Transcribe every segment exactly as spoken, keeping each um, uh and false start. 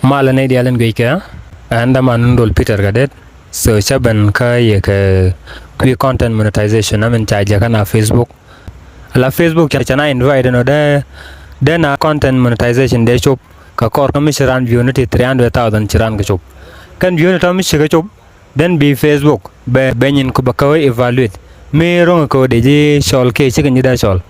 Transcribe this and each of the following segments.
Malɛ nɛy diaal in guic kɛ, ɛn däman Dol Peter Gadet. So cä ben kä yɛ kɛ kui̱ content monetization, amin ca jɛ kä na Facebook. Ala Facebook ca, ca na invite nɔ dee, dee na content monetization dee cop. Kä kɔr kä mi ci ran view ni ti three hundred thousand ci ran kɛ cop. Kɛn view ni tɔ mi ci kɛ cop, then bi Facebook bɛ, bɛ nyin ku bɛ kɛ wä evaluate. Mi ro̱ŋ kɛ wä dee ji̱ cɔl kiɛ cikɛ nyi dee cɔl.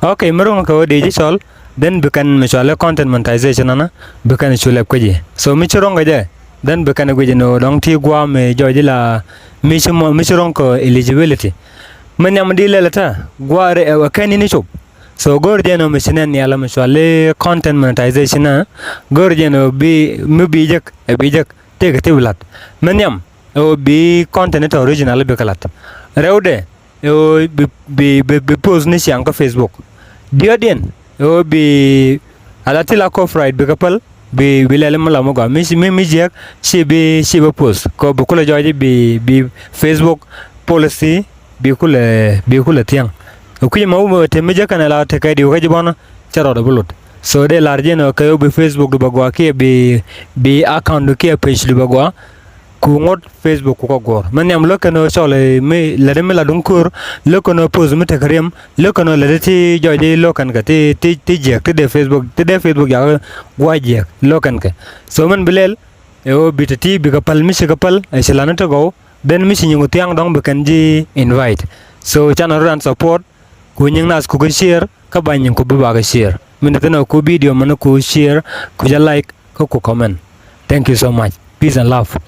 Okay, mi ro̱ŋ kɛ wä dee ji̱ cɔl, then bi kɛn mi cɔal i̱ content monetization ɛnɔ, bi kɛn cu lɛp kui̱ci. So mi ci ro̱ŋ kɛ jɛ, then bi kɛn gui̱ci ni ɣöö dɔ̱ŋ ti gua̱a̱ mi jɔɔc ila mi ci mɔ, mi ci ro̱ŋ kɛ eligibility. Mi nhiam di lɛl tä gua̱a̱ ri ɛ wä kɛn in cop. So go̱o̱r jɛ ni ɣöö mi ci nɛn nhial mi cɔal i̱ content monetization ɛ, go̱o̱r jɛ ni ɣöö bi, mi bi jek, ɛ bi jek, tëëkɛ ti bi la̱t. Mi nhiam ɛ ɣöö bi content tɔ original bikɛ la̱t. Rɛwdɛ ɛ ɣöö bi, bi, bi, bi post ni ciaŋ kä Facebook. Diɔ̱ɔ̱kdiɛn ɛ ɣöö bi ala ti la copyright bikɛ päl, bi, bi lɛl mi la mi gɔaa mi, mi, mi jiäk ci bi, ci bi post. Kɛ ɣöö bi kulɛ jɔɔc bi, bi Facebook policy bi kulɛ, bi kulɛ thiäŋ. Ɛ kui̱ ma wumɛ te mi jɛ kɛn la te kɛ diw kä ji̱ bɔnä cɛ rɔɔdɛ bi lot. So dee lar jɛ ni ɣöö kɛ ɣöö bi Facebook du bɛ gɔaa kiɛ bi, bi account du kiɛ page du bɛ gɔaa. Ku ŋot Facebook ku kɔ guɔ̱ɔ̱r. Mi nhiam lo̱k kɛn ɣöö cɔl, eh, mi lätdä mi la duŋ köör, lo̱k kɛn ɣöö post mi tekɛ riɛm, lo̱k kɛn ɣöö lätdä ti jɔɔc i̱ lo̱k kɛn kɛ ti, ti, ti jiɛk, ti dee Facebook, ti dee Facebook jakä gua̱a̱c jiɛk, lo̱k kɛn kɛ. So min bi lɛl ɛ ɣöö bi te ti bikɛ päl, mi cikɛ päl ɛ ci la̱t ni ti gɔw, then mi ci nyiŋ ku thia̱a̱ŋ dɔ̱ŋ bi kɛn ji̱ invite. So canɛ rɔ̱dan support, ku nyiŋ nath ku kɛ share, kä ba nyiŋ ku bi bakɛ share. Min te thin ɛ ku video mɛn ku share, ku jɛ like, kä ku comment. Thank you so much. Peace and love.